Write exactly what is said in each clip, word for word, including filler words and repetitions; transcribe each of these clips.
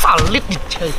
Palit di cai.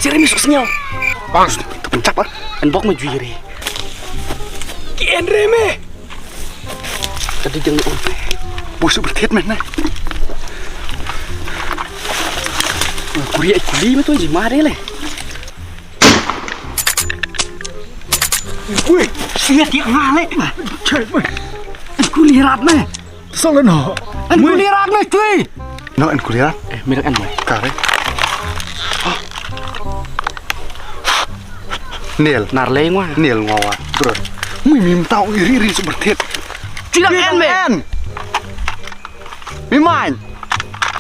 Sirimi suk sngewbha. Bang, ka pencap ah. An bok ma jui re. Ki en re me. Tadi jeng on. Bos bertet men na. Kuri ai kuli me tu ji ma de le. Ui, sia ti nga le. Chai me. Kuli rat me. Solo no. An kuli rat me tui. No, an kuli rat. Eh, mirak an mai. Kare. Nel. Nar lei ngwa. Nel ngwa wa. Bro. Mui mim tau iri iri super tit. Tidak en me. Mi main.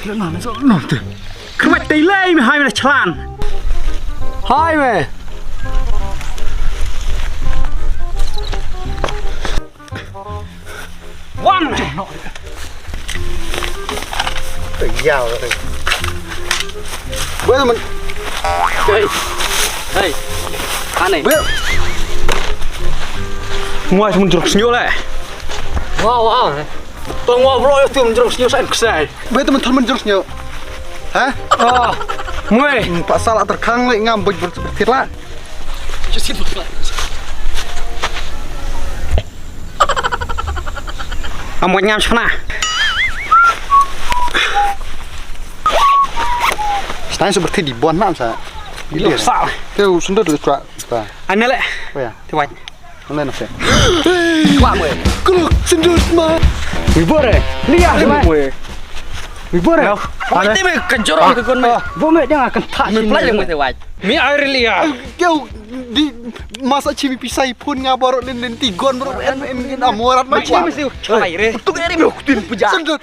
Tidak nang so no te. Kemat tei lei mi hai me chlan. Hai me. Wan. Yau. Bel men. Hei. Hei. Ane. Bel. Ngwa cuma jeruk senyum le. Wah, wah. Tong wah bro, itu jeruk senyum saya kesai. Bel teman teman jeruk senyum. Ha? Oh. Mui. Pak salah terkang le ngam bej bertirla. Just itu. Am wat ngam shna. Stai super ti di bon nam sa. Lo sa. Te u sundut le tra. Ane le. Oh ya. Te wat. Ane na se. Wa mo. Kluk sundut ma. Wi bore. Lia ma. Wi bore. Ane. Te me kan jorong te kon me. Bo me dia kan ta. Me plai le mo te wat. Mi ai ri lia. Keu di masa chimi pisai pun nga borok nen nen tigon borok en en en amorat ma. Chimi si chalai re. Tu eri me kutin puja. Sendot.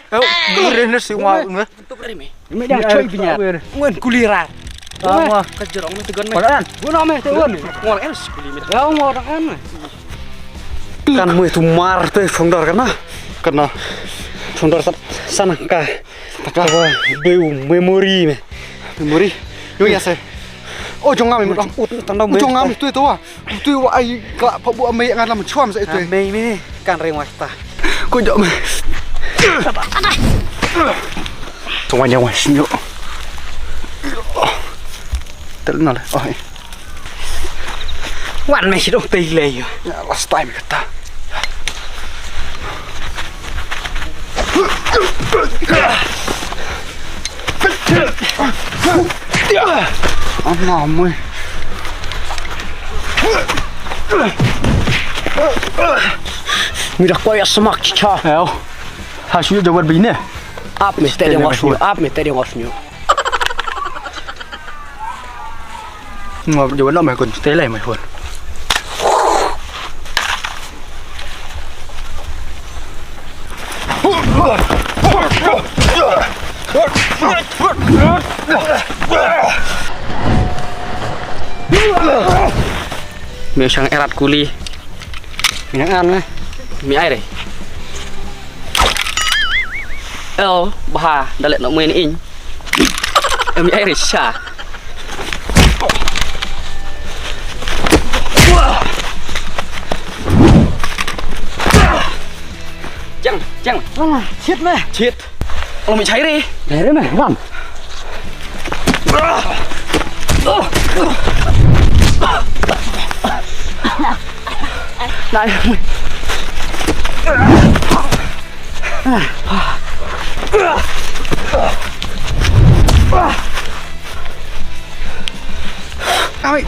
Ere ne si wa ne. Tu eri me. Me dah choi binya. Ngan kulirat. Ama. Ka jorong me tigon me. Koran. Guna me tigon. Ngor en si kuli me. Ya ngor en. Kan mui tu mar te founder kana. Kana. Founder sat sana ka. Taka. Beu memory me. Memory. Yo ya se. Oh jong ngam me. Ut tang dong. Jong ngam tu tu wa. Tu wa ai kla pa bu me ngan lam chuam sa itu. Me me kan reng wa ta. Ko jom me. Tong wa nyang wa shnyo. Tel na le. Oh. Wan me shi dong tei le yo. Ya last time kata. Ana mui. Mi dah koyak semak cica. Yo. Ha shu jawab bini. Ap me tadi ngos nyu. Ap me tadi ngos nyu. Ngop jawan no mai kun, stay lai mai kun. Mi shang erat kuli. Mi nang an ne. Mi ai re. El bha dalet nok muen in. Em ai re sha. Jang, jang. Wah, shit me. Shit. Lo mi chai re. Re me, wan. Nai. Ami.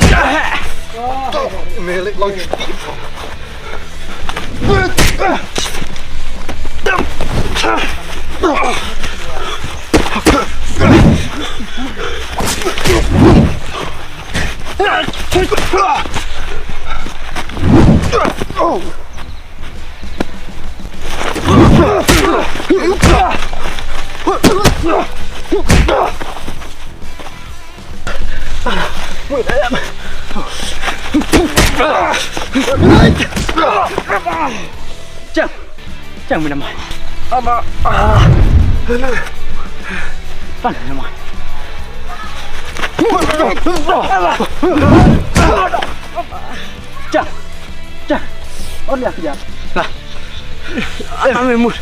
Chang, chang mina mai. Ama. Pan mina mai. Chang, chang. Ol ya ya. Lah. Ame mur.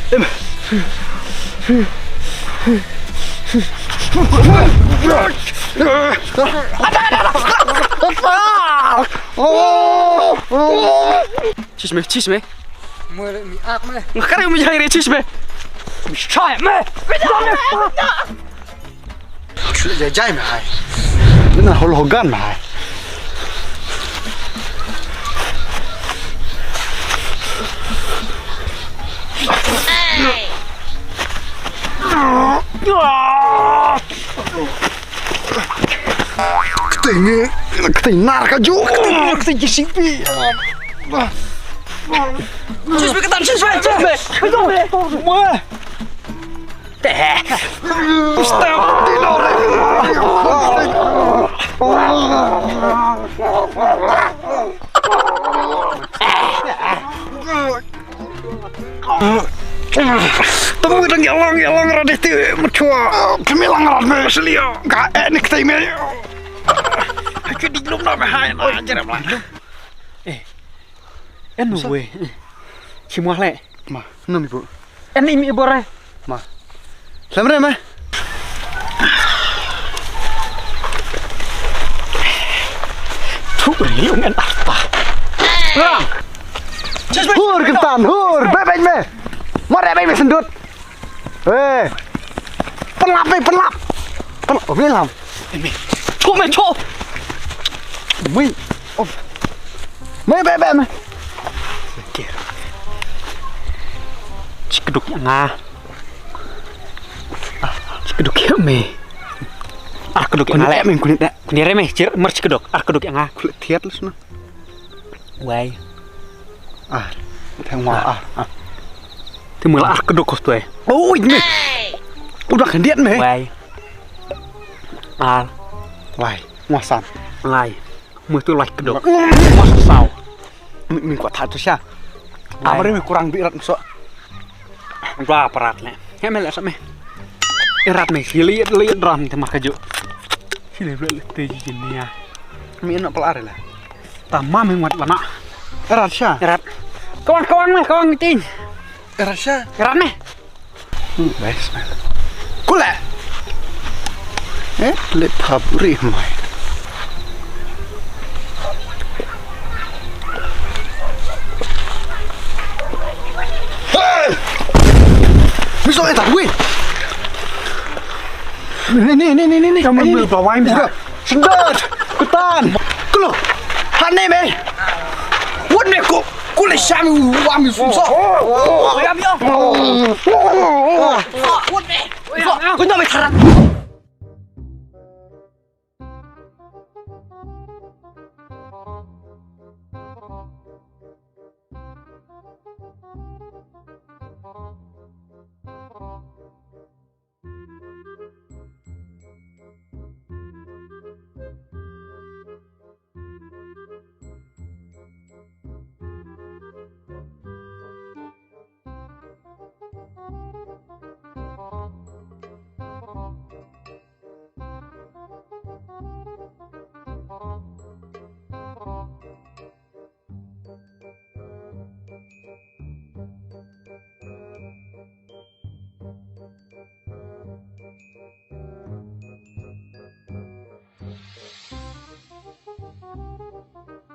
Chis me, chis me. Mur mi ak me. Ngakare mi jai re chis me. Mi chai me. Shu jai jai me hai. Ina hol hogan me hai. Kteng, kteng nar ka ju. Kteng J C B. Chis me katan, chis me, chis me. Wah. Temu dang yalang yalang radeh ti mechua. Kami lang rad me selia. Ka eh ni ktai me. Aku di glum na me hai na jerem lang. Eh. En wei. Chimwa le. Ma, nang ibu. En imi bore. Ma. Lam re ma. Thu ri ung en arpa. Hur kyntan, hur, bebek me. Mare bebek sendut. Eh. Pynlap me, pynlap. Pynlap, oh, me lam. Imi. Chu me chu. Mui. Oh. Me bebek me. Chi kduk ïa nga. Chi kduk ïa me. Ar kduk ïa nga le. Kuni re me, chir mar chi kduk. Ar kduk ïa nga. Kulit thiat lu sna. Wai. Ah, thang ma ah. Ti mula ar kduk ko tu eh. Oi me. Udah kandiat me. Wai. Ar. Wai, ngwa san. Ngai. Mui tu lai kduk. Ngwa saw. Mi, mi kwat tha tu sha. Amare mi kurang bi rat so. Dua parat ne. He me la sa me. Erat me, si li li dram te ma ka ju. Si li li te ji ni ya. Mi no pala re la. Ta ma me ngat lana. Erat sha. Erat. Kawang kawang me, kawang ting. Erat sha. Erat me. Bes. Kule. Eh, le phaburi mai. Hey! Miso eta wi. Ni ni ni ni ni. Kamu ni bawa ini. Sedot. Ketan. Kulo. Hane me. Wot me ko. Kule shami wami so. Wot me. Kunyo me tharat.